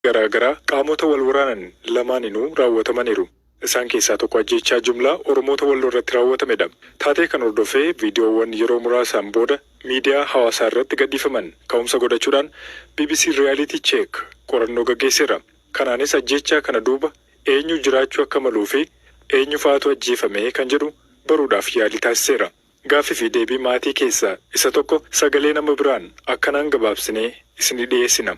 Garaa garaa qaamota wal waraanan lamaaninuu raawwatamaniiru. Isaan keessaa tokko ajjeechaa jumlaa Oromoota Walloo irratti raawwatamedha. Taatee kan hordofee viidiyoowwan yeroo muraasaan booda miidiyaa hawaasaa irratti gadhiifaman ka'umsa godhachuudhaan bbc Reality Check qorannoo gaggeesseera. Kanaanis ajjeechaa kana duuba eenyu jiraachuu akka maluu fi eenyu fa'aatu ajjeefame kan jedhu baruudhaaf yaalii taasiseera. Gaaffii fi deebii maatii keessaa isa tokko sagalee nama biraan akkanaan gabaabsinee isinii dhiyeessina.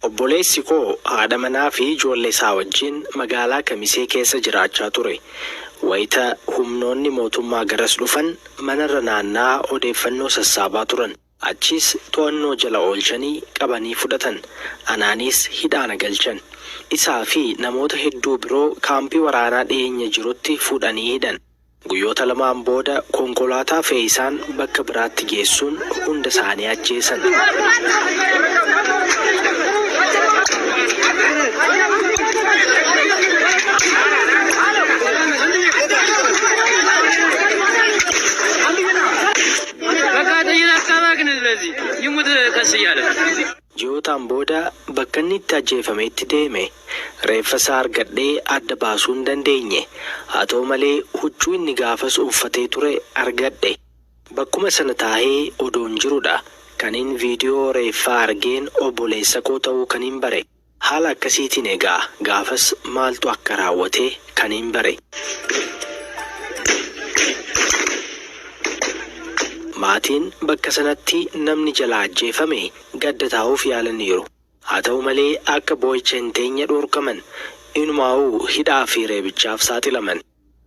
Obboleessi koo haadha manaa fi ijoollee isaa wajjin magaalaa Kamisee keessa jiraachaa ture. Wayita humnoonni mootummaa garas dhufan manarra naanna'aa odeeffannoo sassaabaa turan. Achiis to'annoo jala oolchanii qabanii fudhatan. Anaanis hidhaa na galchan. Isaa fi namoota hedduu biroo kaampii waraanaa dhiyeenya jirutti fuudhanii hidhan. Guyyoota lamaan booda konkolaataa fe'isaan bakka biraatti geessuun hunda isaanii ajjeesan. Ji'ootaan booda bakka inni itti ajjeefametti deeme. Reeffa isaa argadhee adda baasuu hin dandeenye. Haa ta'u malee huccuu inni gaafas uffatee ture argadhe. Bakkuma sana taahee odoon jirudha kanin viidiyoo reeffaa argeen obboleessakoo ta'uu kanin bare. Haala akkasiitiin egaa gaafas maaltu akka raawwate kanin bare. Maatiin bakka sanatti namni jalaa ajjeefame gadda taa'uuf yaalaniiru. Haa ta'u malee akka boo'icha hin teenye dhorkaman. Inumaawuu hidhaa fi reebichaaf saaxilaman.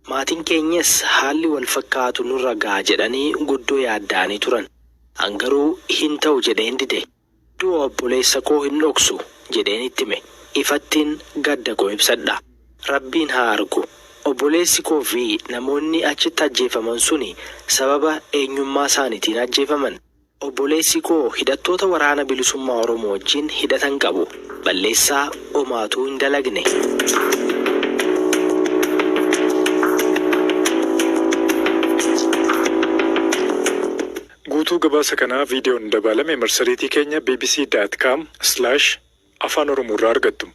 Maatiin keenyas haalli wal fakkaatu nurra ga'a jedhanii guddoo yaadda'anii turan. An garuu hin ta'u jedheen dide. Du'a obboleessa koo hin dhoksu jedheen itti hime. Ifattin gadda koo ibsadha. Rabbiin haa argu. Obboleessi koo fi namoonni achitti ajjeefaman suni sababa eenyummaa saanitiin ajjeefaman. Obboleessi koo hidhattoota Waraana Bilisummaa Oromoo wajjin hidhata hin qabu. Balleessaa omaatuu hin dalagne. Guutuu gabaasa kanaa viidiyoon dabaalame marsariitii keenya bbc dot com slash afaan oromoo irraa argattu.